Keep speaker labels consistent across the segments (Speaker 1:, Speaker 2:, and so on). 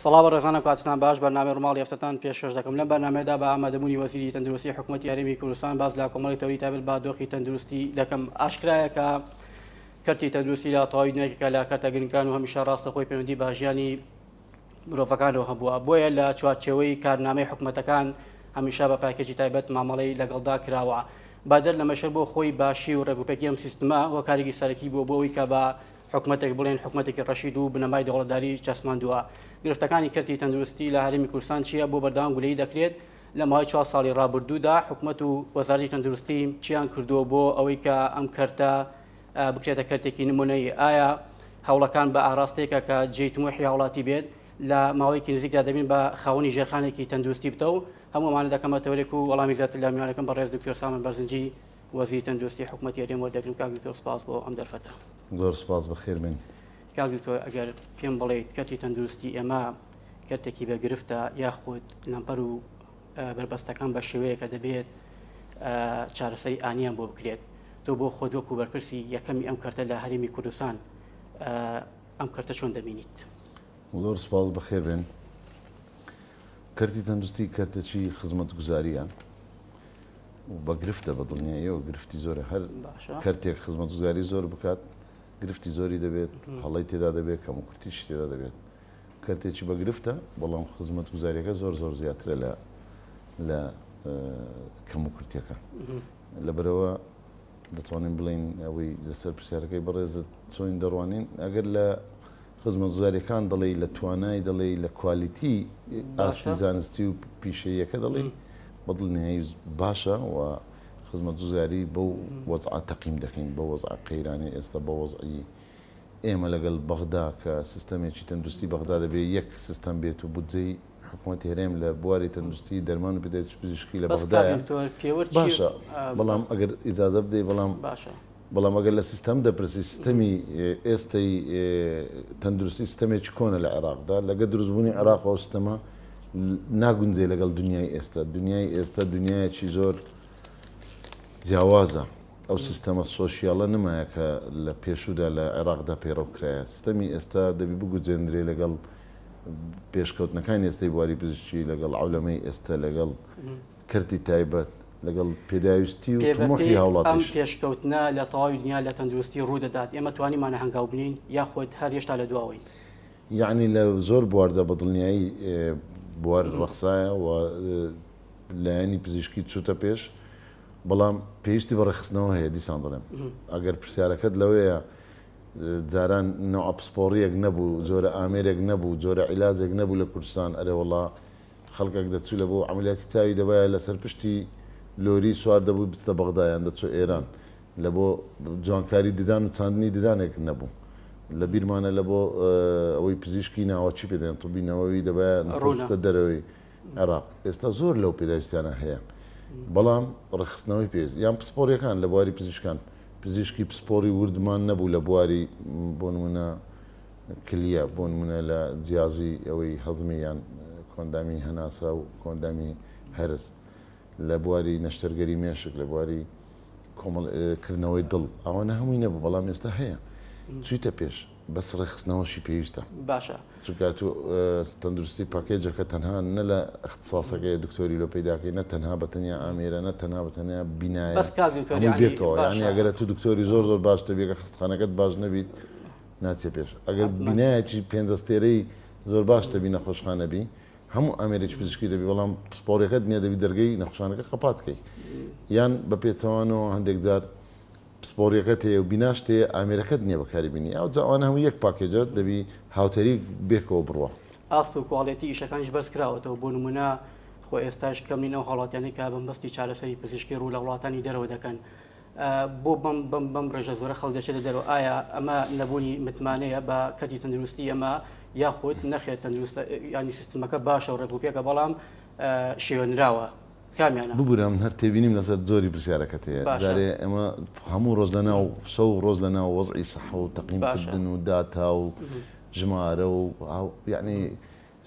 Speaker 1: سڵاو بەڕێزانم کاتتان باش بەرنامەی ڕووماڵی هەفتەتان پێشکەش دەکەم لەم بەرنامەیەدا بە ئامادەبوونی وەزیری تەندروستی حکوومەتی هەرێمی کوردستان باس لە کۆمەڵی تەوری تایبەت بە دۆخی تەندروستی دەکەم. ئاشکرایە کە کەرتی تەندروستی لە تەواوی دنیاکە لە کەرتە گرنگەکان و هەمیشە ڕاستەخۆی پەیوەندی بە ژیانی مرۆڤەکانەوە هەبووە، بۆیە لە چوارچێوەی کارنامەی حکومەتەکان هەمیشە بە پاکێجی تایبەت مامەڵەی لەگەڵدا کراوە. بەدەر لەمەش بۆ خۆی باشی و ڕێکوپێکی ئەم سیستمە هۆکارێکی سەرەکی بووە بۆ ئەوەی کە بە حکومەتێک بڵێن حکومەتێکی ڕەشید و بنەمای دەوڵەتداری چەسپاندووە. گرفتەکانی کەرتی تەندروستی لە هەرێمی کوردستان چییە؟ بۆ بەردەوام گلەیی دەکرێت؟ لە ماوەی چوار ساڵی ڕابردوودا حکومەت و وەزارەتی تەندروستی چیان کردووە بۆ ئەوەی کە ئەم کەرتە بکرێتە کەرتێکی نمونەیی؟ ئایا هەوڵەکان بە ئاراستەیەکە کە جێی تموحی هاوڵاتی بێت؟ لە ماوەیەکی نزیکدا دەبین بە خاوەنی ژێرخانێکی تەندروستی بتەو؟ هەموو ئەمانە دەکەمە تەوەرێک و وەڵامی زیاتر لە میوانەکەم بەڕێز دکتۆر سامان بەرزنجی وەزیری تەندروستی حکومەتی هەرێم وەردەگرم. کاک دکتۆر سپاس بۆ ئەم دەرفەتە.
Speaker 2: زۆر سپاس، بەخێر بێن.
Speaker 1: کاک دکتۆر ئەگەر پێم بڵێیت کەرتی تەندروستی ئێمە کەرتێکی بە گرفتە یاخود لەمپەر و بەربەستەکان بە شێوەیەکە دەبێت چارەسەری ئانیان بۆ بکرێت، تۆ بۆ خۆت وەکو بەرپرسی یەکەمی ئەم کەرتە لە هەرێمی کوردستان ئەم کەرتە چۆن دەبینیت؟
Speaker 2: زۆر سپاس، بەخێر بێن. کەرتی تەندروستی کەرتێکی خزمەتگوزاریە و بە گرفتە، بە دڵنیاییەوە گرفتی زۆرە. هەر کەرتێک خزمەتگوزاری زۆر بکات گرفتی زۆری دەبێت، هەڵەی تێدا دەبێت، کەم و کورتیشی تێدا دەبێت. کەرتێکی بە گرفتە، بەڵام خزمەتگوزاریەکە زۆر زۆر زیاترە لە لە کەم و کورتیەکە. لەبەرەوە دەتوانین بڵێین ئەوەی لەسەر پرسیارەکەی بەڕێزت چۆن دەڕوانین، ئەگەر لە خزمەتگوزاریەکان دەڵێی، لە توانای دەڵێی، لە کوالیتی ئاستی زانستی و پیشەییەکە دەڵێی، بە دڵنیایی باشە و خزمەتگوزاری بەو وەزعە تەقیم دەکەین، بەو وەزعە قەیرانەی ئێستا، بە وەزعی ئێمە لەگەڵ بەغدا کە سیستەمێکی تەندروستی بەغدا دەبێت یەک سیستەم بێت و بودجەی حکوومەتی هەرێم لە بواری تەندروستی دەرمان و پێداویستی پزیشکی لە بەغدایە. باشە، بەڵام ئەگەر ئیجازە بدەی، بەڵام
Speaker 1: باشە
Speaker 2: بەڵام ئەگەر لە سیستەم دەپرسی، سیستەمی ئێستەی تەندروستی سیستەمێکی کۆنە لە عێراقدا. لەگە دروستبوونی عێراق ئەو سیستەمە ناگونجێ لەگەڵ دنیای ئێستا. دنیای ئێستا دنیایەکی زۆر جیاوازە. ئەو سیستەمە سۆشیالە نمایە کە لە پێشوودا لە عێراقدا پەیڕەو کرایە. سیستەمی ئێستا دەبی بگوجێندرێ لەگەڵ پێشکەوتنەکانی ئێستای بواری پزیشکی، لەگەڵ عەولەمەی ئێستا، لەگەڵ کەرتی تایبەت، لەگەڵ پێداویستی و تموحی
Speaker 1: پێبەپێی ئەم
Speaker 2: هاوڵاتیش.
Speaker 1: پێشکەوتنە لە تەواوی دنیا لە تەندروستی ڕوو دەدات، ئێمە توانیمانە هەنگاو بنێین یاخود هەر هێشتا لە دواوەین؟
Speaker 2: یەعنی لە زۆر بواردا بە دڵنیایی بوار ڕەخسایە و لایەنی پزیشکی چووتە پێش، بەڵام پێویستی بە ڕێکخستنەوە هەیە. دیسان دەڵێم ئەگەر پرسیارەکەت لەوەیە جاران نەوعە پسپۆڕییەک نەبوو، جۆرە ئامێرێک نەبوو، جۆرە عیلاجێک نەبوو لە کوردستان، ئەرێ وەڵا خەڵکێک دەچوو لە بۆ عەمەلیاتی چاوی دەبایە لەسەر پشتی لۆری سوار دەبوو بچتە بەغدا یان دەچوو ئێران، لە بۆ جوانکاری ددان و چاندنی ددانێک نەبوو. لە بیرمانە لە بۆ ئەوەی پزیشکی ناوەکی پێ دەڵێن طبی نەوەوی دەبایە نەخۆش بچتە دەرەوەی عێراق. ئێستا زۆر لەو پێداویستیانە هەیە، بەڵام ڕێکخستنەوەی پێویست یان پسپۆڕیەکان لە بواری پزیشکان، پزیشکی پسپۆڕی وردمان نەبوو لە بواری بۆ نمونە کلیە، بۆ نمونە لە جیازی ئەوەی هەضمی یان کۆندامی هەناسە و کۆندامی هەرس، لە بواری نەشتەرگەری مێشک، لە بواری کۆمەڵ کردنەوەی دڵ، ئەوانە هەمووی نەبوو، بەڵام ئێستا هەیە. چوویتە پێش، بەس ڕێکخستنەوەشی پێویستە.
Speaker 1: باشە.
Speaker 2: چونکە تۆ تەندروستی پاکێجەکە تەنها نە لە اختصاصەکەی دکتۆری لۆ پەیداکەی، نە تەنها بە تەنیا ئامێرە، نە تەنها بە تەنیا بینایە،
Speaker 1: بەس کاک دکتۆر
Speaker 2: هەمووی
Speaker 1: یعنی
Speaker 2: بێکەوە. یعنی
Speaker 1: باشە.
Speaker 2: ئەگەر تو دکتۆری زۆر زۆر باش دەبی، ئەگەر خەستەخانەکەت باش نەبیت ناچێ پێش. ئەگەر
Speaker 1: حتما.
Speaker 2: بینایەکی پێنج ئەستێرەی زۆر باش دەبی، نەخۆشخانە بی، هەموو ئامێرێکی پزیشکی دەبی، بەڵام پسپۆڕیەکەت نییە، دەبی دەرگەی نەخۆشخانەکە قەپات کەی. یان بە پێچەوانەوە هەندێک جار پسپۆڕیەکەت هەیە و بیناشت هەیە، ئامێرەکەت نییە بەکاری بینی. ئەو جا ئەوانە هەموو یەک پاکێجە، دەبی هاوتەریک بێکەوە بڕوا.
Speaker 1: ئاست و کواڵێتی ئیشەکانیش بەرز کراوەتەوە. بۆ نمونە خۆ ئێستاش کەم نین ئەو هاوڵاتیانەی کە بەمبەستی چارەسەری پزیشکی ڕوو لە وڵاتانی دەرەوە دەکەن. بۆ بەم بەم بەم ڕێژە زۆرە خەڵک دەچێتە دەرەوە؟ ئایا ئەمە نەبوونی متمانەیە بە کەرتی تەندروستی ئەمە یاخود نەخێر تەندروستە، ینی سیستمەکە باشە و ڕێکوپێکە بەڵام شێوێنراوە؟ کامیانە؟
Speaker 2: ببورە من هەر تێبینیم لەسەر جۆری پرسیارەکەت هەیە.
Speaker 1: باشە.
Speaker 2: جارێ ئێمە هەموو ڕۆژ لە ناو شەو و ڕۆژ لە ناو وەزعی سەحە و
Speaker 1: باشە.
Speaker 2: تەقیمکردن و داتا و ژمارە و یعنی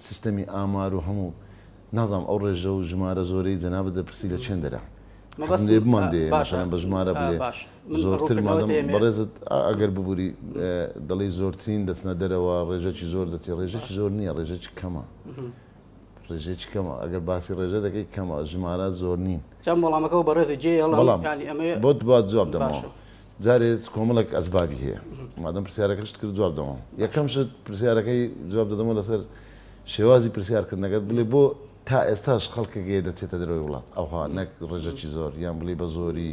Speaker 2: سیستەمی ئامار و هەموو نازانم ئەو ڕێژە و ژمارە زۆرەی جەنابت دەپرسی لە چێن دەرا. حەزم لێ بمان دێ مەسەلەن بە ژمارە بلێ زۆرتر مادەم بەڕێزت ئەگەر ببوری دەڵێی زۆرترین دەچنە دەرەوە ڕێژەکی زۆر دەچێت ڕێژەکی زۆر نییە ڕێژەکی کەمە ڕێژەکی کەمە ئەگەر باسی ڕێژە دەکەی کەمە ژمارە زۆر نین.
Speaker 1: جا وەڵامەکە بۆ بەڕێزت جێ هێڵم
Speaker 2: بەڵام بۆت با جواب دەمەوە جارێ کۆمەڵێک ئەسبابی هەیە مادەم پرسیارەکەشت کرد جواب دەمەوە یەکەم شت پرسیارەکەی جواب دەدەمەوە لەسەر شێوازی پرسیارکردنەکەت بڵێ بۆ تا ئێستاش خەڵکێک هەیە دەچێتە دەرەوەی وڵات ئەوها نەک ڕێژەکی زۆر یان بڵێی بە زۆری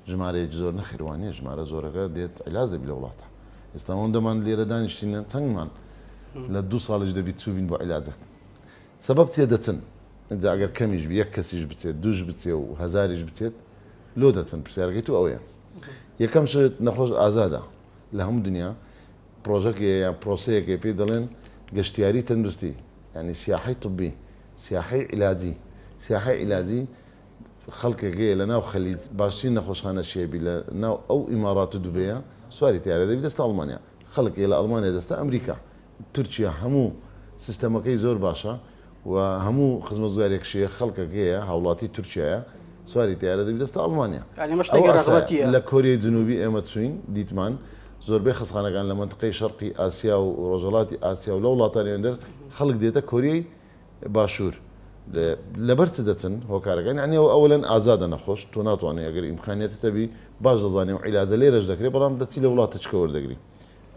Speaker 2: ژمارەیەکی زۆر نەخێر وا نییە ژمارە زۆرەکە دێت عیلاج دەبی لە وڵاتە ئێستا ئەوەندەمان لێرە دانیشتینە چەندمان لە دوو ساڵیش دەبی چووبین بۆ عیلاجەک سەبەب چیە دەچن ئینجا ئەگەر کەمیش بی یەک کەسیش بچێت دووش بچێ و هەزاریش بچێت لۆ دەچن پرسیارەکەی تو ئەوەیە یەکەم شت نەخۆش ئازادە لە هەموو دنیا پرۆژەک هەیە یان پرۆسەیەک هەیە پێی دەڵێن گەشتیاری تەندروستی یانی سیاحەی طبی سیاحەی عیلاجی سیاحەی عیلاجی خەڵکێک هەیە لە ناو خەلیج باشترین نەخۆشخانە شێ بی لە ناو ئەو ئیمارات و دوبەیە سواری تیارە دەبی دەستە ئەڵمانیا خەڵک هەیە لە ئەڵمانیا دەستە ئەمریکا تورکیا هەموو سیستەمەکەی زۆر باشە و هەموو خزمەتگوزاریەک شێ خەڵکەک هەیە هاوڵاتی تورکیایە سواری تەیارە دەبی دەستە ئەڵمانیا
Speaker 1: یانی ئەمە
Speaker 2: ئەو
Speaker 1: شتێکی
Speaker 2: ئاسایە
Speaker 1: ڕەغبەتیە.
Speaker 2: لە کۆریای جنوبی ئێمە چوین دیتمان زۆربەی خەستخانەکان لە مەنتقەی شەرقی ئاسیا و ڕۆژهەڵاتی ئاسیا و لە وڵاتانی ئەندەر خەڵک دێتە کۆریای باشوور لەبەر چ دەچن هۆکارەکان یانی ئەوە ئەوەلەن ئازادە نەخۆش تۆ ناتوانێ ئەگەر ئیمکانیەتت هەبی باش دەزانی ئەو عیلاجە لێرەش دەکرێ بەڵام دەچی لە وڵاتە چکە وەردەگری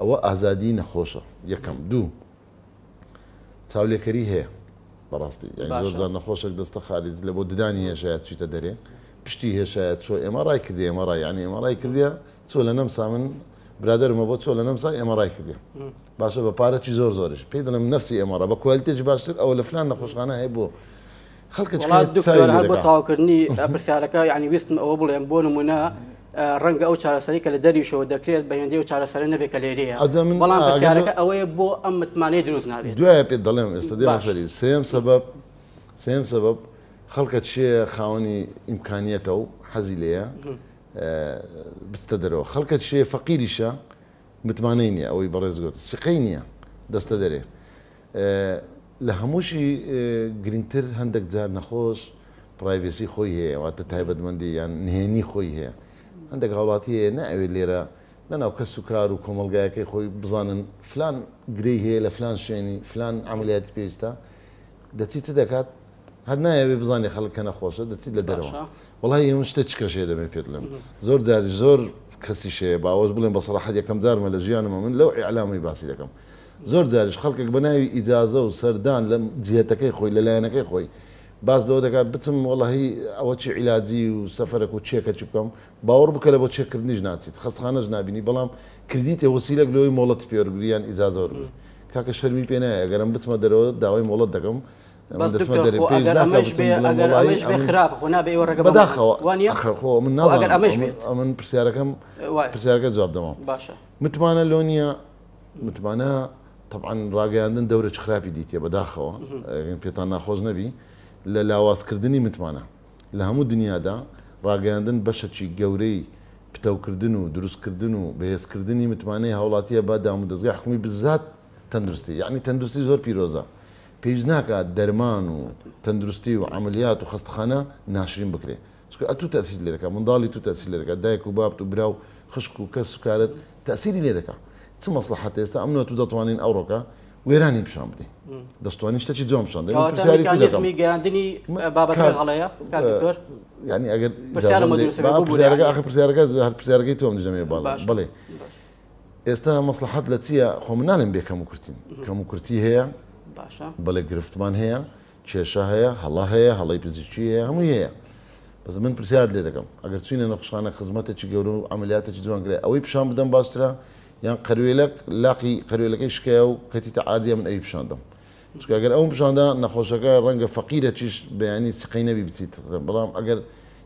Speaker 2: ئەوە ئازادی نەخۆشە یەکەم دوو چاولێکەری هەیە بەڕاستی یانی زۆر جار نەخۆشێک دەستە خارج لە بۆ ددانی هێشایە چیتە دەرێ پشتی هێشایە چۆ ئێمە ڕای کردی ئێمە ڕای یانی ئێمە ڕای کردیە چۆ لە نەمسا من برادەرمە بۆ چۆ لە نەمسا ئێمە ڕای کردی باشە بە پارەی زۆر زۆریش پێی دەڵێم نفسی ئێمە ڕا بە کوالتێکی باشتر ئەوە لە فلان نەخۆشخانە هەیە بۆ خەڵکە
Speaker 1: دکتۆر هەر بۆ تەواوکردنی پرسیارەکە یعنی ویستم ئەوە بڵێم بۆ نمونە ڕەنگە ئەو چارەسەری کە لە دەریشەوە دەکرێت بە هێندەی ئەو چارەسەرە نەبێت کە لێرەیە بەڵام پرسیارەکە ئەوەیە بۆ ئەم متمانەیە دروست نابێت
Speaker 2: دوایە پێت دەڵێم ئێستا دێمە سەری سێیەم سەبەب سێیەم سەبەب خەڵکە چێ خاوەنی ئیمکانیەتە و حەزی لێیە بچتە دەرەوە خەڵکە چێ فەقیریشە متمانەی نییە ئەوەی بەڕێز گوت سیقەی نییە دەستە دەرێ لە هەمووشی گرنگتر هەندێک جار نەخۆش privacy خۆی هەیە واتە تایبەتمەندی یان نهێنی خۆی هەیە هەندێک هاوڵاتی هەیە ناوێت لێرە لەناو کەس و کار و کۆمەڵگایەکەی خۆی بزانن فلان گرێی هەیە لە فلان شوێنی فلان عملیاتی پێویستە دەچی چ دەکات هەر نایەوێ بزانێ خەڵک کە نەخۆشە دەچیت لە دەرەوە وەڵی ئەم شتە چ کەشێ دەمێ پێت بڵێم زۆر جاریش زۆر کەسیش هەیە باوەش بڵێم بە سەراحەت یەکەم جارمە لە ژیانمە من لەو ئیعلامی باسی دەکەم زۆر جاریش خەڵکێک بە ناوی ئیجازە و سەردان لە جیهەتەکەی خۆی لە لایەنەکەی خۆی باس لەوە دەکات بچم وەڵی ئەوە چی عیلاجی و سەفەرەک و چێکە چی بکەم باوەڕ بکە لە بۆ چێکردنیش ناچیت خەستخانەش نابینی بەڵام کردیتێ وەسیلەک لەوەی مۆڵەتی پێ وەرگری یان ئیجازە وەرگری کاکە شەرمی پێ نایە ئەگەر ئەم بچمە دەرەوە داوای مۆڵەت دەکەم
Speaker 1: بەس دکتۆر خۆ ئەگەر ئەمەش بێ ئەگەر ئەمەش بێ خراپە خۆ نابێ ئێوە ڕێگە بەمە
Speaker 2: بەداخەوە
Speaker 1: وا نییە؟
Speaker 2: ئەخر خۆ من
Speaker 1: خۆ ئەگەر
Speaker 2: نازانم
Speaker 1: ئەمەش بێت
Speaker 2: ئەمن پرسیارەکەم
Speaker 1: وایە
Speaker 2: پرسیارەکە جواب دەمەوە
Speaker 1: باشە
Speaker 2: متمانە لۆ نییە متمانە طبعا ڕاگەیاندن دەورێکی خراپی دیتیە بەداخەوە پێتان ناخۆش نەبی لە لاوازکردنی متمانە لە هەموو دنیادا ڕاگەیاندن بەشەکی گەورەی پتەوکردن و دروستکردن و بەهێزکردنی متمانەی هاوڵاتیە بە دامودەزگای حکومی بزات تەندروستی یەعنی تەندروستی زۆر پیرۆزە پێویست ناکات دەرمان و تەندروستی و عەمەلیات و خەستخانە ناشرین بکرێ چونکە ئەتوو تەئسیری لێ دەکا منداڵی تو تەئسیری لێ دەکا دایک و بابت و برا و خشک و کەس و کارت تەئسیری لێ دەکا چ مەسڵەحەتە ئێستا ئەمن و ئەتوو دەتوانین ئەوڕۆکە وێرانی پیشان بدەین دەشتوانین شتەکی جوان پیشان بدەین من
Speaker 1: کەواتە
Speaker 2: پرسیاری تو دەکەم
Speaker 1: میکانیزمی گەیاندنی بابەتەکە
Speaker 2: کاک
Speaker 1: هەڵەیە کاک دکتۆر
Speaker 2: یعنی ئەگەر
Speaker 1: پرسیارم
Speaker 2: ئیجازەم
Speaker 1: بۆ
Speaker 2: بدەی
Speaker 1: دروست بێ
Speaker 2: با
Speaker 1: ببورە
Speaker 2: پرسیارەکە
Speaker 1: یعنی
Speaker 2: ئاخر پرسیارەکە هەر پرسیارەکەی تۆم دژەمێ باڵا
Speaker 1: باشە
Speaker 2: بەڵێ
Speaker 1: باشە
Speaker 2: ئێستا مەسڵەحەت لە چییە؟ خۆ من ناڵێم بێ کەموکورتین، کەموکورتی هەیە،
Speaker 1: باشە.
Speaker 2: بەڵێ گرفتمان هەیە، کێشە هەیە، هەڵە هەیە، هەڵەی پزیشکی هەیە، هەمووی هەیە. بەس من پرسیارت لێ دەکەم، ئەگەر چووینە نەخۆشخانە خزمەتێکی گەورە و عەمەلیاتێکی جوان کرا، ئەوەی پیشان بدەم باشترە یان قەروێلەک لاقی قەروێلەکەی شکایە و کەتیتە عاردیە من ئەوی پیشان دەم؟ چونکە ئەگەر ئەوم پیشان دا نەخۆشەکە ڕەنگە فەقیرەکیش بەیانی سیقەی نەبی بچیت، بەڵام ئەگەر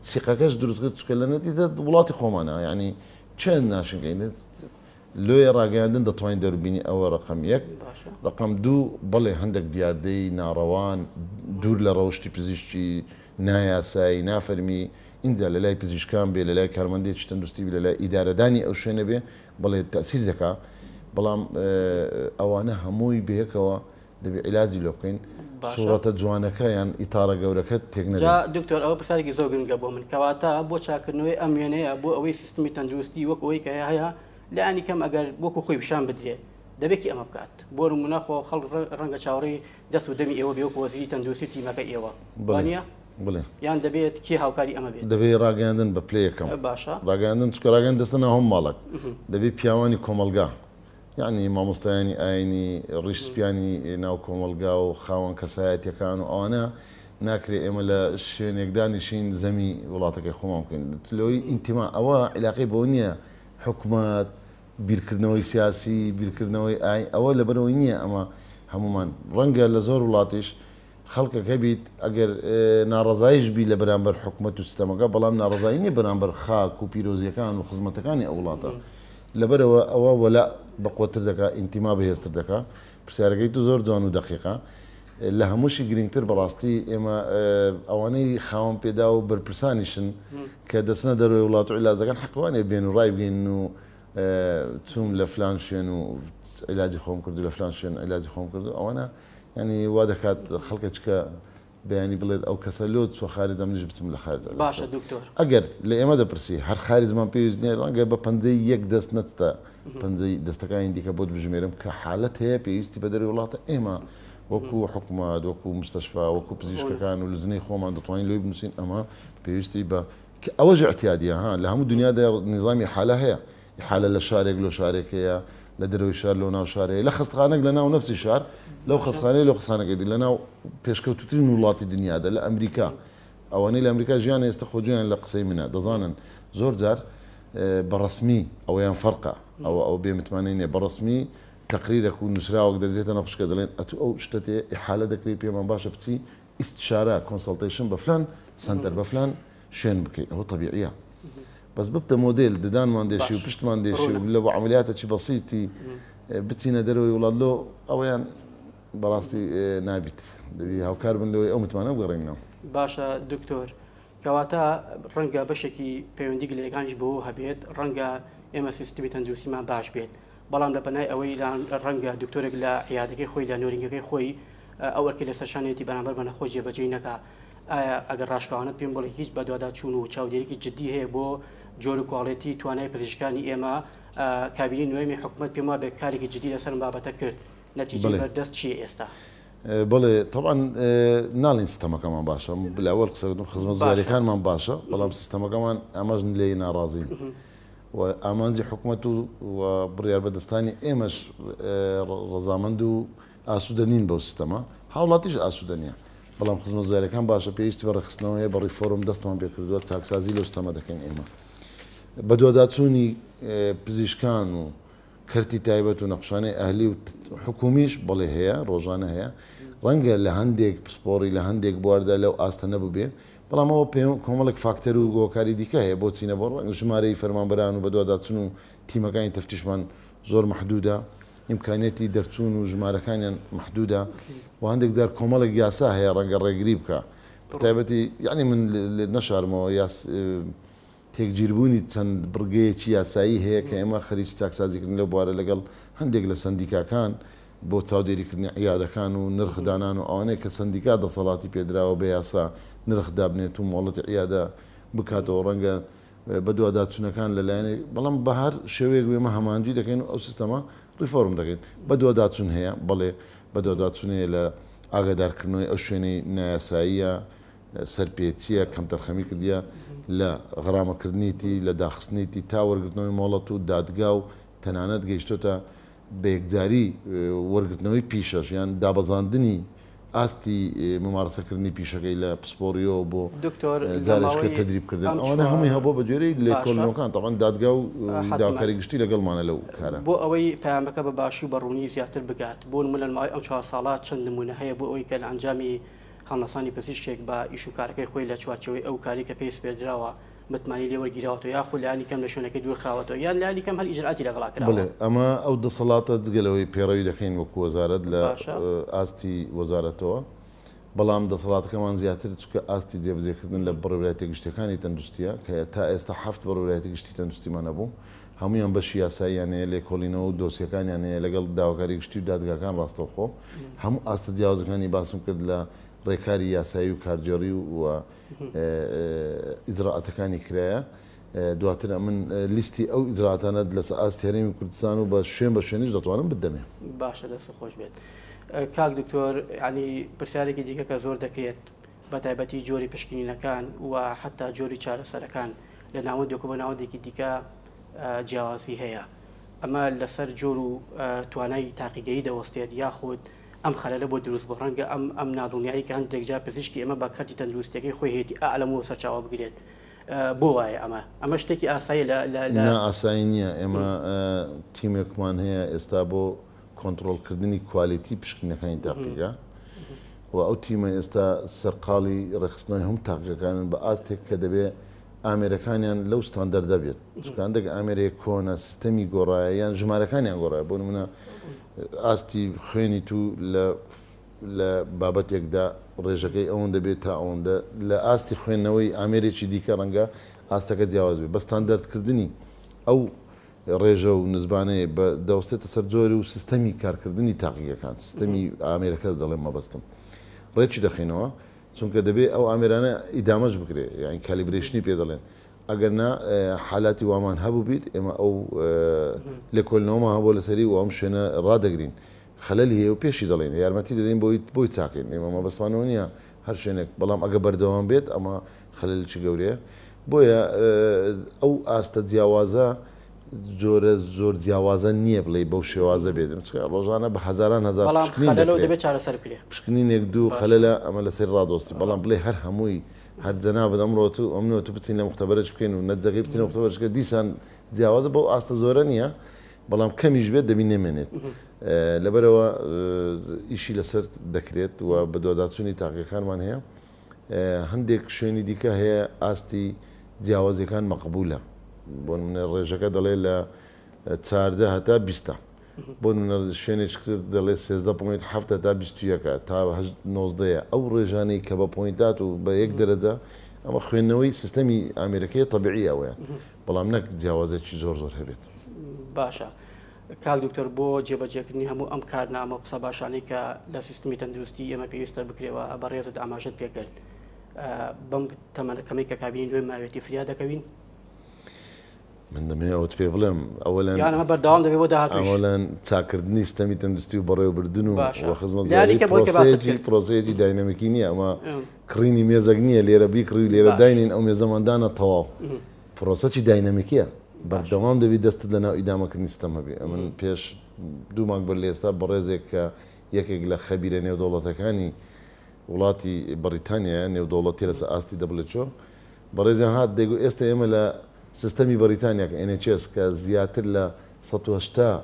Speaker 2: سیقەکەش دروست کرد، چونکە لە نەتیجە وڵاتی خۆمانە، یانی چەند ناشنکەین لۆیە ڕاگەیاندن دەتوانین دەرببینی ئەوە ڕەقەم یەک ڕەقەم دوو بەڵێ هەندێک دیاردەی ناڕەوان دوور لە ڕەوشتی پزیشکی نایاسایی نافەرمی ئینجا لە لای پزیشکان بێ لە لای کارمەندێکی تەندروستی بێ لە لای ئیدارەدانی ئەو شوێنە بێ بەڵێ تەئسیر دەکا بەڵام ئەوانە هەمووی بەیەکەوە دەبێ عیلاجی لۆ بکەین. سوڕەتە جوانەکە یان ئیتاڕە گەورەکە تێک نەدەین.
Speaker 1: جا دکتۆر ئەوە پرسیارێکی زۆر گرنگە بۆ من، کەواتە بۆ چاککردنەوەی ئەم وێنەیە بۆ ئەوەی سیستمی تەندروستی وەک ئەوەی کە هەیە لایەنی کەم ئەگەر وەکو خۆی پیشان بدرێ دەبێ کێ ئەمە بکات؟ بۆ نموونە خۆ خەڵک ڕەنگە چاوەڕێی دەست و دەمی ئێوە بێ وەکو وەزیری تەندروستی و تیمەکەی ئێوە، وا نییە؟
Speaker 2: بڵێ.
Speaker 1: یان دەبێت کێ هاوکاری ئەمە بێت؟
Speaker 2: دەبێ ڕاگەیاندن بە پلەی یەکەم.
Speaker 1: باشە.
Speaker 2: ڕاگەیاندن چونکە ڕاگەیاندن دەستە ناو هەموو ماڵێک. دەبێ پیاوانی کۆمەڵگا یەعنی مامۆستایانی ئاینی، ڕیش سپیانی ناو کۆمەڵگا و خاوەن کەسایەتیەکان و ئەوانە ناکرێ ئێمە لە شوێنێک دانیشین زەمی وڵاتەکەی خۆمان بکەین لۆی ئینتیما ئەوە عیلاقەی بەوە نییە حکومەت بیرکردنەوەی سیاسی بیرکردنەوەی ئاین ئەوە لەبەرئەوەی نییە ئەمە هەموومان ڕەنگە لە زۆر وڵاتیش خەڵکەک هەبیت ئەگەر ناڕەزایش بی لە بەرامبەر حکومەت و سیستەمەکە بەڵام ناڕەزایی نیە بەرامبەر خاک و پیرۆزیەکان و خزمەتەکانی ئەو وڵاتە لەبەرئەوە ئەوە وەلاء بەقوەتر دەکا ئینتیما بەهێزتر دەکا پرسیارەکەی تو زۆر جوان و دەقیقە لە هەمووشی گرنگتر بەڕاستی ئێمە ئەوانەی خاوەن پێداو و بەرپرسانیشن کە دەچنە دەرەوەی وڵات و عیلاج دەکەن حەقی وانیە بێن و ڕایبگەینن و چووم لە فلان شوێن و عیلاجی خۆم کرد و لە فلان شوێن عیلاجی خۆم کرد و ئەوانە یانی وا دەکات خەڵکێک کە بەیانی بڵێت ئەو کەسە لۆ چوە خارج ئەمنیش بچم لە خارج عیلاج
Speaker 1: باشە
Speaker 2: بکەم.
Speaker 1: دکتۆر.
Speaker 2: ئەگەر لە ئێمە دەپرسی هەر خارجمان پێویست نیە ڕەنگە بە پەنجەی یەک دەست نەچتە پەنجەی دەستەکانی دیکە بۆت بژمێرم کە حالەت هەیە پێویستی بە دەرەوەی وڵاتە ئێمە وەکو حکومەت وەکو مستەشفا وەکو پزیشکەکان و لجنەی خۆمان دەتوانین لۆی بنووسین ئەمە پێویستی بە کە ئەوەش ئیعتیادیە ها لە هەموو دنیادا نیزامی حالە هەیە ئیحالە لە شارێک لۆ شارێک هەیە، لە دەرەوەی شار لۆ ناو شار هەیە، لە خەستخانەک لە ناو نەفسی شار، لەو خەستخانەیە لۆ خەستخانەکەی دی، لە ناو پێشکەوتووترین وڵاتی دنیادا، لە ئەمریکا، ئەوانەی لە ئەمریکا ژیانە ئێستا خۆ گوێیان لە قسەی منە، دەزانن زۆر جار بە ڕەسمی ئەوەیان فەرقە، ئەوە ئەوە بێ متمانەی نیە، بە ڕەسمی تەقریرەک و نووسراوەک دەدرێتە نەخۆشکە دەڵێن ئەتوو ئەو شتەت هەیە ئیحالە دەکرێی پێمان باشە بچی ئیستشارە، consultation، بە فلان سەنتەر بە فلان شوێن بکەی ئەوە تەبیعیە بەس ببتە مۆدێل ددانمان دێشی و پشتمان دێشی و لە بۆ عملیاتەکی بەسیتی بچینە دەرەوەی وڵات لۆ ئەوەیان بەڕاستی نابیت دەبی هاوکار بن لەوەی ئەو متمانە بگەڕێنەوە.
Speaker 1: باشە دکتۆر کەواتە ڕەنگە بەشێکی پەیوەندی گلەیەکانیش بەوە هەبێت ڕەنگە ئێمە سیستمی تەندروستیمان باش بێت بەڵام لە پەنای ئەوەی ڕەنگە دکتۆرێک لە عیادەکەی خۆی لە نۆرینگەکەی خۆی ئەو ئەرکەی لەسەر شانیەتی بەرامبەر بە نەخۆش جێبەجێی نەکا ئایا ئەگەر ڕاشکاوانە پێم بڵێ هیچ بەدواداچوون و چاودێریکی جدی هەیە بۆ جۆر و کواڵێتی توانای پزیشکانی ئێمە کابینەی نوێمی حکومەت پێم وابێ کارێکی جدی لەسەر ئەم بابەتە کرد نەتیجەی بەردەست چییە ئێستا؟
Speaker 2: بەڵێ تەبعەن ناڵێین سیستەمەکەمان باشە لە ئەوەل قسە کردم خزمەتگوزاریەکانمان باشە بەڵام سیستەمەکەمان ئەمەش لێی ناڕازین و ئامانجی حکومەت و بڕیاربەدەستانی ئێمەش ڕەزامەند و ئاسوودە نین بەو سیستەمە، هاوڵاتیش ئاسوودە نییە، بەڵام خزمەتگوزارییەکان باشە، پێویستی بە ڕێکخستنەوە هەیە، بە ڕیفۆرم دەستمان پێکردووە، چاکسازی لەو سیستەمە دەکەین ئێمە. بەدواداچوونی پزیشکان و کەرتی تایبەت و نەخۆشخانەی ئەهلی و حکومیش بەڵێ هەیە، ڕۆژانە هەیە، ڕەنگە لە هەندێک پسپۆڕی لە هەندێک بواردا لەو ئاستە نەبووبێ، بەڵام ئەوە کۆمەڵێک فاکتەر و هۆکاری دیکە هەیە، بۆچی نەبووە، ڕەنگە ژمارەی فەرمانبەران و بەدواداچوون و تیمەکانی تەفتیشمان زۆر مەحدوودە، ئیمکانیەتی دەرچوون و ژمارەکانیان مەحدودە و هەندێک جار کۆمەڵێک یاسا هەیە ڕەنگە ڕێگری بکا بەتایبەتی یانی من لێت نەشارمەوە یاس تێکگیربوونی چەند بڕگەیەکی یاسایی هەیە کە ئێمە خەریکی چاکسازیکردن لەو بوارە لەگەڵ هەندێک لە سەندیکاکان بۆ چاودێریکردنی عیادەکان و نرخ دانان و ئەوانەیە کە سەندیکا دەسەڵاتی پێدراوە بە یاسا نرخ دابنێت و مۆڵەتی عیادە بکاتەوە ڕەنگە بەدواداچونەکان لە لایەنێک، بەڵام بە هەر شێوەیەک بێ ئێمە هەماهەنگی دەکەین و ئەو سیستەمە ڕیفۆرم دەکەین. بەدواداچون هەیە، بەڵێ بەدواداچون هەیە لە ئاگادارکردنەوەی ئەو شوێنەی نایاساییە، سەرپێچییە، کەمتەرخەمی کردیە، لە غەرامەکردنیتی، لە داخستنیتی تا وەرگرتنەوەی مۆڵەت و دادگا و تەنانەت گەیشتۆتە بە یەکجاری وەرگرتنەوەی پیشەش یان دابەزاندنی ئاستی مومارەسەکردنی پیشەکەی لە پسپۆڕییەوە بۆ
Speaker 1: دکتۆر لە
Speaker 2: جارێکە
Speaker 1: ماوەی
Speaker 2: تدریب کردن
Speaker 1: ئەم
Speaker 2: ئەوانە
Speaker 1: چوار
Speaker 2: هەمووی هەبووە بە گوێرەی
Speaker 1: باشە
Speaker 2: لێکۆڵینەوەکان تەبعەن دادگا و
Speaker 1: حەتمەن
Speaker 2: داواکاری گشتی لەگەڵمانە لەو کارە.
Speaker 1: بۆ ئەوەی پەیامەکە بە باشی و بە ڕوونی زیاتر بگات بۆ نموونە لە ماوەی ئەم چوار ساڵە چەند نموونە هەیە بۆ ئەوەی کە لە ئەنجامی هەڵنەسانی پزیشکێک بە ئیش و کارەکەی خۆی لە چوارچێوەی ئەو کارەی کە پێی سپێردراوە متمانەی لێ وەرگیراوەتەوە یاخود لایەنی کەم لە شوێنەکەی دوور خراوەتەوە یان لایەنی کەم هەر ئیجرائاتی لەگەڵا کراوە.
Speaker 2: بەڵێ ئەمە ئەو دەسەڵاتە جگە لەوەی پەیڕەوی دەکەین وەکو وەزارەت لە
Speaker 1: باشە.
Speaker 2: ئاستی وەزارەتەوە بەڵام دەسەڵاتەکەمان زیاتر چونکە ئاستی جێبەجێکردن لە بەڕێوەبەرایەتیە گشتیەکانی تەندروستیە کە تا ئێستا حەفت بەڕێوەبەرایەتی گشتی تەندروستیمان هەبوو. هەموویان بەشی یاساییان هەیە، لێکۆڵینەوە و دۆسیەکانیان هەیە لەگەڵ داواکاری گشتی و دادگاکان ڕاستەوخۆ. هەموو ئاستە جیاوازەکانی باسم کرد لە ڕێکاری یاسایی و کارگێڕی و ئیجرائاتەکانی کرایە. دواتر ئەمن لیستی ئەو ئیجرائاتانەت لەسەر ئاستی هەرێمی کوردستان و بە شوێن بە شوێنیش دەتوانم بتدەمێ.
Speaker 1: باشە دەست خۆش بێت. کاک دکتۆر یانی پرسیارێکی دیکە کە زۆر دەکرێت بە تایبەتی جۆری پشکنینەکان و حتا جۆری چارەسەرەکان لە ناوەندێک و بە ناوەندێکی دیکە جیاوازی هەیە ئەمە لەسەر جۆر و توانای تاقیگەیی دەوەستێت یاخود ئەم خەلەلە بۆ دروست بوو ڕەنگە ئەم ئەم نادڵنیایی کە هەندێک جار پزیشکی ئێمە بە کەرتی تەندروستیەکەی خۆی هەیەتی ئا لەمەوە سەرچاوە بگرێت بۆ وایە ئەمە ئەمە شتێکی ئاسایی لە لە لە
Speaker 2: نا ئاسایی نییە ئێمە تیمێکمان هەیە ئێستا بۆ کۆنتڕۆڵکردنی quality پشکنینەکانی تاقیگە و ئەو تیمە ئێستا سەرقاڵی ڕێکخستنەوەی هەموو تاقیگەکانن بە ئاستێک کە دەبێ ئامێرەکانیان لەو ستاندەردە بێت چونکە هەندێک ئامێرێک کۆنە سیستەمی گۆڕایە یان ژمارەکانیان گۆڕایە بۆ نمونە ئاستی خوێنی تو لە لە بابەتێکدا ڕێژەکەی ئەوەندە بێت تا ئەوەندە لە ئاستی خوێندنەوەی ئامێرێکی دیکە ڕەنگە ئاستەکە جیاواز بێت بە ستاندەردکردنی ئەو ڕێژە و نزبانەیە بە دەوەستێتە سەر جۆر و سیستەمی کارکردنی تاقیگەکان سیستەمی ئامێرەکە دەڵێم مەبەستم ڕێکی دەخەینەوە چونکە دەبێ ئەو ئامێرانە ئیدامەش بکرێ یانی calibration ی پێ دەڵێن ئەگەر نا حالاتی وامان هەبوو بیت ئێمە ئەو لێکۆلنەوەمان هەبوو لەسەری و ئەم شوێنە ڕادەگرین خەلەلی هەیە و پێشی دەڵێین یارمەتی دەدەین بۆی بۆی چاکەین ئێمە مەبەستمانەوە نییە هەر شوێنێک بەڵام ئەگە بەردەوام بێت ئەمە خەلەلێکی گەورەیە بۆیە ئەو ئاستە جیاوازە جۆرە زۆر جیاوازە نییە بڵێی بەو شێوازە بێت چونکە ڕۆژانە بە هەزاران هەزار
Speaker 1: بەڵام
Speaker 2: پشکنین
Speaker 1: خەلەلەوە
Speaker 2: دەکرێت
Speaker 1: دەبێت چارەسەر بکرێت.
Speaker 2: پشکنینێک دوو
Speaker 1: باشە.
Speaker 2: خەلەلە ئەمە لەسەری ڕادۆستی بەڵام بڵێی هەر هەمووی هەر جەنابت ئەمڕۆ تو ئەمنۆ تو بچین لە موختەبەرەش بکەین و نەتجەکەی بچینە موختەبەرەش بکەین دیسان جیاوازە بەو ئاستە زۆرە نییە بەڵام کەمیش بێت دەبی نەمێنێت لەبەرئەوە ئیشی لەسەر دەکرێت و بەدواداچوونی تاقیگەکانمان هەیە هەندێک شوێنی دیکە هەیە ئاستی جیاوازیەکان مەقبولە بۆ نمونە ڕێژەکە دەڵێ لە 14 هەتا بیستە بۆ نمونە شوێنێکی تر دەڵێ 13 point هەفت هەتا 21 تا نۆزدەیە ئەو ڕێژانەی کە بە point ات و بە یەک دەرەجە ئەمە خوێندنەوەی سیستەمی ئامێرەکەی تەبیعی ئەوەیە بەڵام نەک جیاوازێکی زۆر زۆر هەبێت.
Speaker 1: باشە کاک دکتۆر بۆ جێبەجێکردنی هەموو ئەم کارنامە و قسە باشانەی کە لە سیستمی تەندروستی ئێمە پێویستە بکرێەوە بەڕێزت ئاماژەت پێکرد بەم تەمەنە کەمەی کە کابینی نوێ ماوێتی فریا دەکەوین؟
Speaker 2: من دەمەوێت ئەوەت پێ بڵێم ئەوەلەن
Speaker 1: یان ئەمە بەردەوام دەبێت بۆ داهاتووش؟
Speaker 2: ئەوەلەن چاککردنی سیستەمی تەندروستی و بەڕێوەبردن و
Speaker 1: باشە
Speaker 2: و خزمەتگوزاری
Speaker 1: لایەنی کەم ئەوەی کە باست
Speaker 2: پرۆسەیەکی
Speaker 1: کرد
Speaker 2: پرۆسەیەکی داینامیکی نییە ئەمە کڕینی مێزێک نییە لێرە بیکڕی و لێرە
Speaker 1: باش
Speaker 2: داینین ئەو مێزەمان دانا تەواو پرۆسەکی داینامیکیە
Speaker 1: باش
Speaker 2: بەردەوام دەبی دەستت لەناو ئیدامەکردنی سیستەم هەبی ئەمن پێش دوو مانگ بەر لە ئێستا بەڕێزێک کە یەکێک لە خەبیرە نێودەوڵەتەکانی وڵاتی بەڕیتانیایە، نێودەوڵەتیە لەسەر ئاستی WHO، بەڕێزیان هات دەیگوت ئێستا ئێمە لە سیستەمی بەڕیتانیا کە NHS کە زیاتر لە 180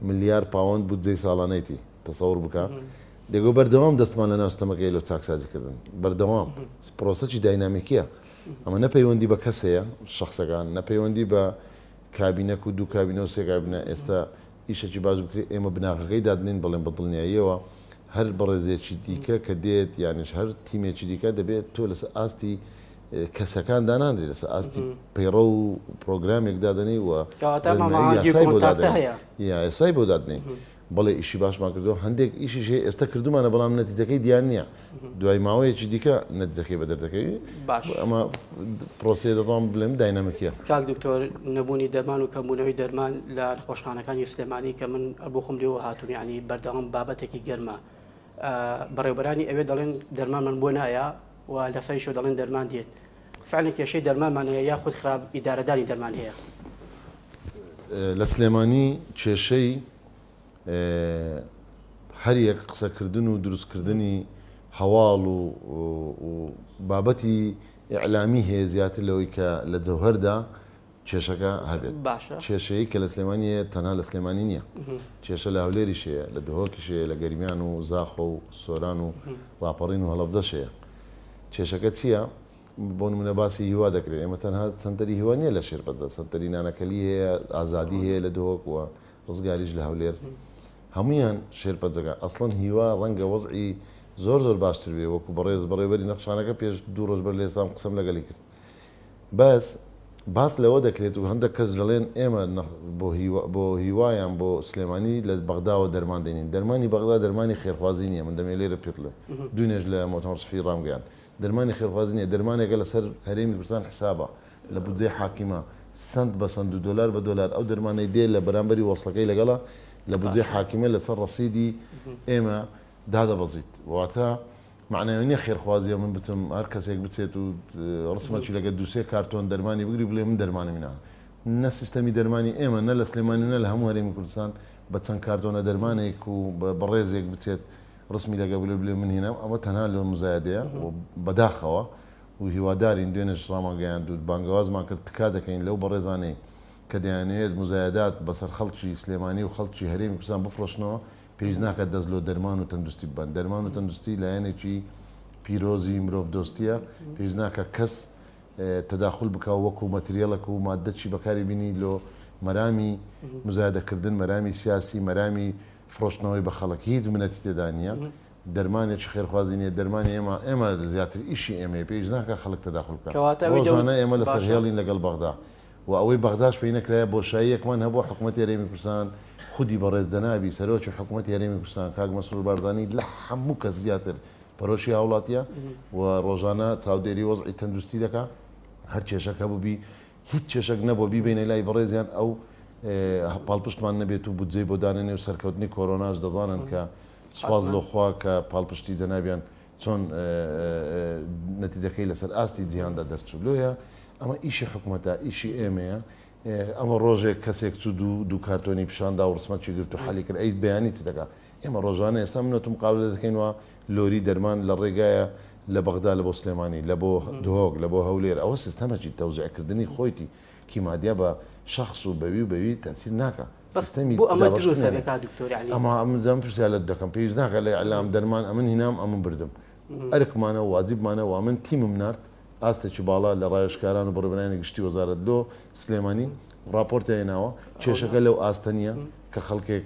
Speaker 2: ملیار پاوەند بودجەی ساڵانەیتی تەسەور بکە دەیگوت بەردەوام دەستمان لەناو سیستەمەکەی لۆ چاکسازی کردن بەردەوام پرۆسەکی داینامیکیە ئەمە نە پەیوەندی بە کەس هەیە شەخسەکان نە پەیوەندی بە کابینەک و دوو کابینە و سێ کابینە ئێستا ئیشەکی باش بکرێت ئێمە بناغەکەی دادنێین بەڵێن بە دڵنیاییەوە هەر بەڕێزێکی دیکە کە دێت یانیش هەر تیمێکی دیکە دەبێت تۆ لەسەر ئاستی کەسەکان دانانرێت لەسەر ئاستی پەیڕەو و پرۆگرامێک دادەنێی و
Speaker 1: کەواتە
Speaker 2: ڕێنمایی
Speaker 1: هەماهەنگی و
Speaker 2: یاسای بۆ
Speaker 1: کۆنتاکتە
Speaker 2: دادەنێی
Speaker 1: هەیە.
Speaker 2: یاسای بۆ دادنێی بەڵێ ئیشی باشمان کردووە هەندێک ئیشیش هەیە ئێستا کردوومانە بەڵام نەتیجەکەی دیار نییە دوای ماوەیەکی دیکە نەتیجەکەی بەدەر دەکەوی
Speaker 1: باش.
Speaker 2: ئەمە پرۆسەیە دەتوانم بڵێم داینامیکیە.
Speaker 1: کاک دکتۆر نەبوونی دەرمان و کەمبوونەوەی دەرمان لە نەخۆشخانەکانی سلێمانی کە من بۆ خۆم لێوە هاتووم یانی بەردەوام بابەتێکی گەرمە بەڕێوبەرانی ئەوێ دەڵێن دەرمانمان بۆ نایە و لەسەریشەوە دەڵێن دەرمان دێت فعلا کێشەی دەرمانمان هەیە یاخود خراپ ئیدارەدانی دەرمان هەیە؟
Speaker 2: لە سلێمانی کێشەی هەریەک قسەکردن و دروستکردنی هەواڵ و بابەتی ئیعلامی هەیە زیاتر لەوەی کە لە جەوهەردا کێشەکە هەبێت.
Speaker 1: باشە.
Speaker 2: کێشەیەی کە لە سلێمانی هەیە تەنها لە سلێمانی نییە. کێشە لە هەولێریش هەیە، لە دهۆکیش هەیە، لە گەرمیان و زاخۆ و سۆران و ڕاپەڕین و هەڵەبجەش هەیە. کێشەکە چییە؟ بۆ نمونە باسی هیوا دەکرێت، ئێمە تەنها سەنتەری هیوا نییە لە شێرپەنجە، سەنتەری نانەکەلی هەیە، ئازادی هەیە لە دهۆک و ڕزگاریش لە هەولێر. هەموویان شێرپەنجەکە. ئەسڵەن هیوا ڕەنگە وەزعی زۆر زۆر باشتر بێ، وەکو بەڕێز بەڕێوەبەری نەخشانەکە پێش دوو ڕۆژ بەر لە ئێستا قسەم لەگەڵی کرد. بەس باس لەوە دەکرێت و هەندێک کەس دەڵێن ئێمە بۆ هیوایان بۆ سلێمانی لە بەغداوە دەرمان دێنین. دەرمانی بەغدا دەرمانی خێرخوازی نییە. من دەمێ لێرە پێت بڵێم، دوێنێش لە مؤتمر سفی ڕامگەیاند، دەرمانی خێرخوازی نییە، دەرمانێکە لەسەر هەرێمی کوردستان حسابە لە بودجەی حاکیمە، سەنت بە سەنت و دۆلار بە دۆلار ئەو دەرمانەی دێ لە بەرامبەری وەسڵەکەی لەگەڵە لە بودجەی حاکیمە لەسەر ڕەسیدی ئێمە دادەبەزیت. واتە معنای نییە خێرخوازیە من بچم هەر کەسێک بچێت و ڕسمەکی لەگە دووسێ کارتۆن دەرمانی بگری بڵێ من دەرمانم هینا. نە سیستەمی دەرمانی ئێمە نە لە سلێمانی و نە لە هەموو هەرێمی کوردستان بە چەند کارتۆنە دەرمانێک و بە بەڕێزێک بچێت ڕسمی لەگە بڵێ بڵێ من هینام، ئەمە تەنها لە مزایدەیە و بەداخەوە و هیوادارین. دوێنێش ڕامانگەیاند و بانگەوازمان کرد، تکا دەکەین لەو بەڕێزانەی کە دەیانەوێت مزایدات بەسەر خەڵکی سلێمانی و خەڵکی هەرێمی کوردستان بفرۆشنەوە، پێویست ناکات دەست لۆ دەرمان و تەندروستی ببەن. دەرمان و تەندروستی لایەنێکی پیرۆزی مرۆڤدۆستیە، پێویست ناکات کەس تەداخل بکە وەکو مەتریەڵێک و مادەچی بەکاری بینی لۆ مەرامی مزایدەکردن، مەرامی سیاسی، مەرامی فرۆشتنەوەی بە خەڵک. هیچ منەتی تێدا نییە. دەرمانێکی خێرخوازی نییە، دەرمانی ئێمە ئێمە زیاتر ئیشی ئێمەیە، پێویست ناکات خەڵک تەداخل بکە. ڕۆژانە ئێمە لەسەر هێڵین لەگەڵ بەغدا و ئەوەی بەغداش پێی نەکرایە بۆشاییەکمان هەبوو. حکوومەتی هەرێمی کوردستان خودی بەڕێز جەنابی سەرۆکی حکوومەتی هەرێمی کوردستان کاک مەسرور بارزانی لە هەموو کەس زیاتر پەرۆشی هاوڵاتیە و ڕۆژانە چاودێری وەزعی تەندروستی دەکا. هەر کێشەک هەبوو بی، هیچ کێشەک نەبووە بیبینە لای بەڕێزیان، ئەو پاڵپشتمان نەبێت و بودجەی بۆ دانەنێ و سەرکەوتنی کۆرۆناش دەزانن کە سوپاس لۆ خوا کە پاڵپشتی جەنابیان چۆن نەتیجەکەی لەسەر ئاستی جیهاندا دەرچوو. لۆیە ئەمە ئیشی حکومەتە، ئیشی ئێمەیە. ئەمە ڕۆژێک کەسێک چوو دوو کارتۆنی پیشاندا و ڕسمەکی گرت و حەلی کرد، ئەی بەیانی چ دەکا؟ ئێمە ڕۆژانە ئێستا منەت و مقابلە دەکەین و لۆری دەرمان لە ڕێگایە لە بەغدا لە بۆ سلێمانی، لە بۆ دهۆک، لە بۆ هەولێر. ئەوە سیستەمێکی تەوزیعکردنی خۆیتی کیمادیا بە شخص و بەوی و بەوی تەسیر ناکا. سیستەمی
Speaker 1: بۆ ئەمە دروستە بێ کاک دکتۆر؟ یعنی
Speaker 2: ئەمە ئەمن زەم پرسیار لەت دەکەم، پێویست ناکا لە ئیعلام دەرمان ئەمن هینام ئەمن بردم، ئەرکمانە و واجبمانە و ئەمن تیمم نارد ئاستێکی باڵا لە ڕاوێژکاران و بەڕێوەبەرانی گشتی وەزارەت لۆ سلێمانی ڕاپۆرتیان هێناوە. کێشەکە لەو ئاستە نییە کە خەڵکێک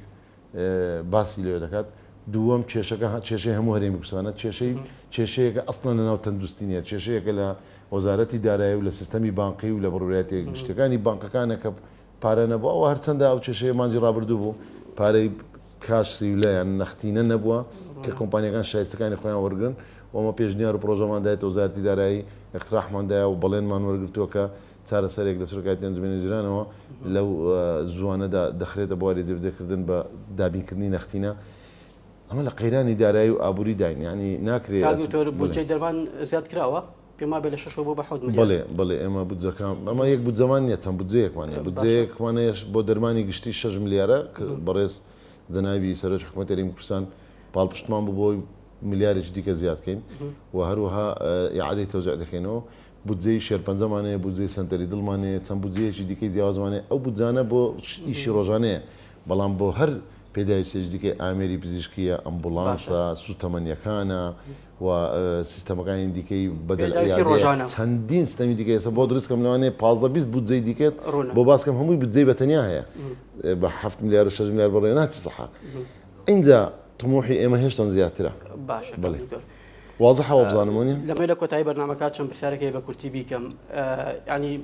Speaker 2: باسی لێ دەکات. دووەم، کێشەکە کێشەی هەموو هەرێمی کوردستانە، کێشەی کێشەیەکە ئەسڵەن لەناو تەندروستی نییە، کێشەیەکە لە وەزارەتی دارایی و لە سیستەمی بانقی و لە بەڕێوەبەرایەتیە گشتیەکانی بانقەکانە کە پارە نەبووە. ئەوە هەرچەندە ئەو کێشەیە مانگی ڕابردوو بوو، پارەی کاش سیولەیان نەختینە نەبووە کە کۆمپانیەکان شایستەکانی خۆیان وەرگن و ئەمە پێشنیار و پرۆژەمان دایتە وەزارەتی دارایی، اقتراحمان دایە و بەڵێنمان وەرگرتووە کە چارەسەرێک لە سەرۆکایەتی ئەنجومەنی وەزیرانەوە لەو زووانەدا دەخرێتە بواری جێبەجێکردن بە دابینکردنی نەختینە. ئەمە لە قەیرانی دارایی و ئابووری داین، یعنی ناکرێت.
Speaker 1: کاک دکتۆر، بودجەی دەرمان زیاد کراوە؟ پێم وابێ لە 6 بۆ بە 7 ملیار.
Speaker 2: بەڵێ بەڵێ، ئێمە بودجەکان ئەمە یەک بودجەمان نییە، چەند بودجەیەکمان هەیە. بودجەیەکمان هەیە بۆ دەرمانی گشتی 6 ملیارە کە بەڕێز جەنابی سەرۆکی حکوومەتی هەرێمی کوردستان پاڵپشتمان بوو بۆی ملیارێکی دیکە زیاد کەین و هەروەها ئیعادەی تەوزیع دەکەینەوە. بودجەی شێرپەنجەمان هەیە، بودجەی سەنتەری دڵمان هەیە، چەند بودجەیەکی دیکەی جیاوازمان هەیە. ئەو بودجانە بۆ ئیشی ڕۆژانەیە، بەڵام بۆ هەر پێداویستێکی دیکەی ئامێری پزیشکیە، ئەمبولانسە، سوتەمەنیەکانە و سیستەمەکانی دیکەی بەدەل عیادەیە، چەندین سیستەمی دیکە ئێستا بۆ دروست کەم لەوانەیە 15 20 بودجەی دیکەت بۆ باس کەم، هەمووی بودجەی بە تەنیا هەیە بە 7 ملیار و 6 ملیار بڕێ ناچی سەحە. ئینجا طموحی ئێمە هێشتان زیاترە.
Speaker 1: باشە
Speaker 2: بەڵێ واضحە وەبزانم وەنیە؟
Speaker 1: لەمەی لە کۆتایی بەرنامەکە چەند پرسیارێک هەیە بە کورتی بیکەم. ینی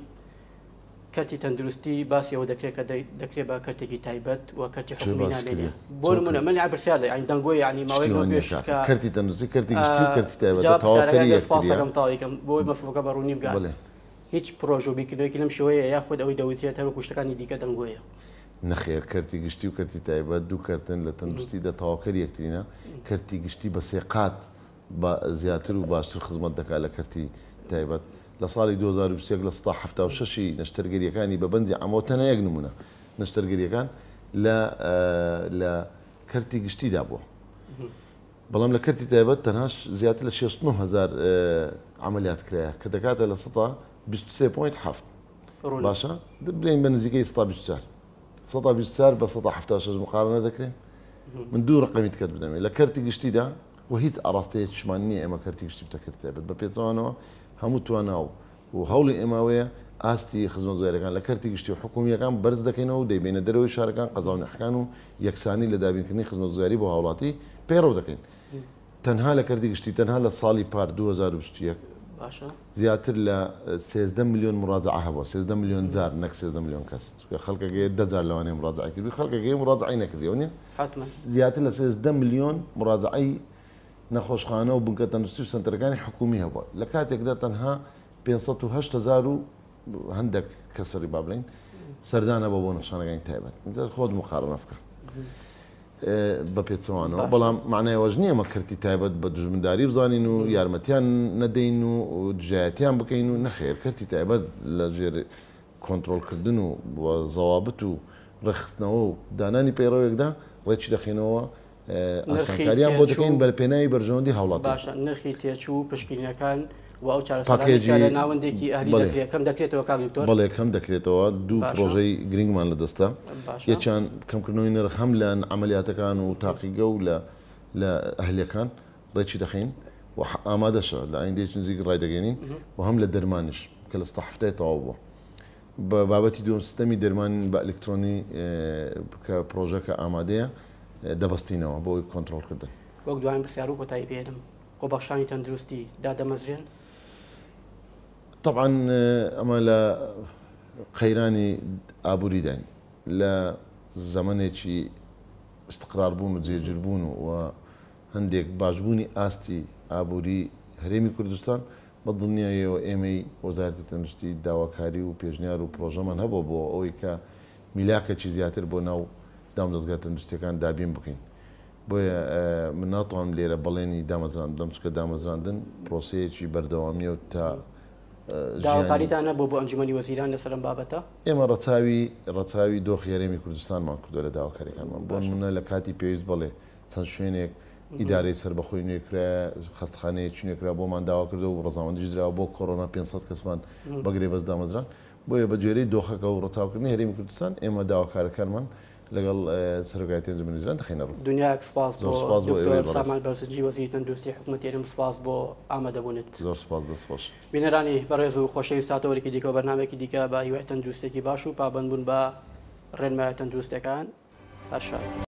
Speaker 1: کەرتی تەندروستی باسی ئەوە دەکرێت کە دەکرێت بە کەرتێکی تایبەت و کەرتی حکومی نامێنێ. بۆ نمونە من پرسیار یعنی دەنگۆی یعنی ماوەی پێش
Speaker 2: کەرتی تەندروستی کەرتی گشتی و کەرتی تایبەت تەواوکەری یەکتریە.
Speaker 1: تەواویکەم بۆی مەفهومەکە بە ڕوونی بگات. هیچ پرۆژە و بیرکردنەوەیەکی لەم شێوەیە یاخود ئەوەی دەوترێت هەروەکو شتەکانی دیکە دەنگۆیە؟
Speaker 2: نەخێر، کەرتی گشتی و کەرتی تایبەت دوو کەرتن لە تەندروستیدا تەواوکەری یەکترینە. کەرتی گشتی بە سێ قات بە زیاتر و باشتر خزمەت دەکات لە کەرتی تایبەت. لە ساڵی 2021 لە 76% نەشتەرگەریەکانی بە بەندی عامەوە، تەنها یەک نمونە نەشتەرگەریەکان لە کەرتی گشتیدا بووە، بەڵام لە کەرتی تایبەت تەنها زیاتر لە 69,000 عملیات کرایە کە دەکاتە لە 23.7%. باشە بڵێین بە نزیکەی 24، 24 بە 76 مقارنە دەکرێن. من دوو ڕقەمی تکەت بدەمێ لە کەرتی گشتیدا و هیچ ئاراستەیەکیشمان نییە ئێمە کەرتی گشتی بتە کەرتی تایبەت، بە پێچەوانەوە هەموو توانا و هەوڵی ئێماوەیە ئاستی خزمەتگوزاریەکان لە کەرتی گشتی و حکومیەکان بەرز دەکەینەوە و دەیبینە دەرەوەی شارەکان، قەزا و نەحەکان و یەکسانی لە دابینکردنی خزمەتگوزاری بۆ هاوڵاتی پەیڕەو دەکەین. تەنها لە کەرتی گشتی تەنها لە ساڵی پار 2021
Speaker 1: باشە.
Speaker 2: زیاتر لە 13 ملیۆن مراجعە هەبووە، 13 ملیۆن جار نەک 13 ملیۆن کەس، چونکە خەڵکەکەی دە جار لەوانەیە مراجعەی کردبی، خەڵکەکەی مراجعەی نەکردی، ئەوە نییە؟
Speaker 1: حەتمەن.
Speaker 2: زیاتر لە 13 ملیۆن مراجعەی نەخۆشخانە و بنکە تەندروستی و سەنتەرەکانی حکوومی هەبووە، لە کاتێکدا تەنها 508 هەزار و هەندێک کەسری با بڵێین سەردان هەبووە بۆ نەخۆشخانەکانی تایبەت. ئینجا خۆت مقارنە بکە. بە پێچەوانەوە، بەڵام مەعنای ئەوەش نییە ئێمە کەرتی تایبەت بە دوژمنداری بزانین و یارمەتیان نەدەین و دژایەتیان بکەین و نەخێر، کەرتی تایبەت لە ژێر کۆنترۆڵکردن و زەوابت و ڕێکخستنەوە و دانانی پەیڕەوێکدا ڕێکی دەخەینەوە، ئاسانکاریان بۆ دەکەین بە پێناوی بەرژەوەندی هاوڵاتی.
Speaker 1: باشە نرخی تێچوو و پشکنینەکان و ئەو چارەسەرانەی کە لە ناوەندێکی ئەهلی دەکرێت کەم دەکرێتەوە کاک دکتۆر؟
Speaker 2: بەڵێ کەم دەکرێتەوە، دوو پڕۆژەی گرنگمان لە دەستە، یەکیان کەمکردنەوەی نرخ هەم لە عەمەلیاتەکان و تاقیگە و لە ئەهلیەکان ڕێکی دەخەین و ئامادەشە لە ئایندەیەکی نزیک ڕایدەگەیەنین و هەم لە دەرمانیش کە لە 70% تەواو بووە. بە بابەتی دووەم سیستەمی دەرمان بە ئەلکترۆنی کە پڕۆژەکە ئامادەیە دەبەستینەوە بۆ کۆنترۆڵکردن.
Speaker 1: وەک دوایین پرسیار و کۆتایی پێهێنم، خۆبەخشانی تەندروستی دادەمەزرێن؟
Speaker 2: تەبعەن ئەمە لە قەیرانی ئابووریداین، لە زەمەنێکی ئیستقراربوون و جێگیربوون و هەندێک باشبوونی ئاستی ئابووری هەرێمی کوردستان، بە دڵنیاییەوە ئێمەی وەزارەتی تەندروستی داواکاری و پێشنیار و پڕۆژەمان هەبووە بۆ ئەوەی کە میلاکێکی زیاتر بۆ ناو دامودەزگا تەندروستییەکان دابین بکەین. بۆیە من ناتوانم لێرە بەڵێنی دامەزراندن بدەم، چونکە دامەزراندن پرۆسەیەکی بەردەوامییە و تا ژیانی.
Speaker 1: داواکاریتان هەبووە بۆ ئەنجومەنی وەزیران لەسەر ئەم بابەتە؟
Speaker 2: ئێمە ڕەچاوی ڕەچاوی دۆخی هەرێمی کوردستانمان کردووە لە داواکارییەکانمان. بۆ نموونە لە کاتی پێویست بەڵێ چەند شوێنێک ئیدارەی سەربەخۆی نوێ کرا، خەستەخانەیەکی نوێ کرا بۆمان داوا کردووە و ڕەزامەندیش دراوە بۆ کۆرۆنا 500 کەسمان بە گرێبەست دامەزراند. بۆیە بە گوێرەی دۆخەکە و ڕەچاوکردنی هەرێمی کوردستان ئێمە داواکارەکانمان لەگەڵ سەرۆکایەتی ئەنجومەنی وەزیران دەخەینە ڕوو.
Speaker 1: دنیایەک سوپاس بۆ
Speaker 2: زۆر سوپاس بۆ ئێوەی
Speaker 1: دکتۆر
Speaker 2: بەڕێز.
Speaker 1: سامان بەرزنجی وەزیری تەندروستی حکومەتی هەرێم سوپاس بۆ ئامادەبوونت.
Speaker 2: زۆر سوپاس دەست خۆش.
Speaker 1: بینەرانی بەڕێز و خۆشەویست تا تەوەرێکی دیکە و بەرنامەیەکی دیکە بە هیوای تەندروستیەکی باش و پابەندبوون بە ڕێنمایە تەندروستیەکان هەر شاد بن.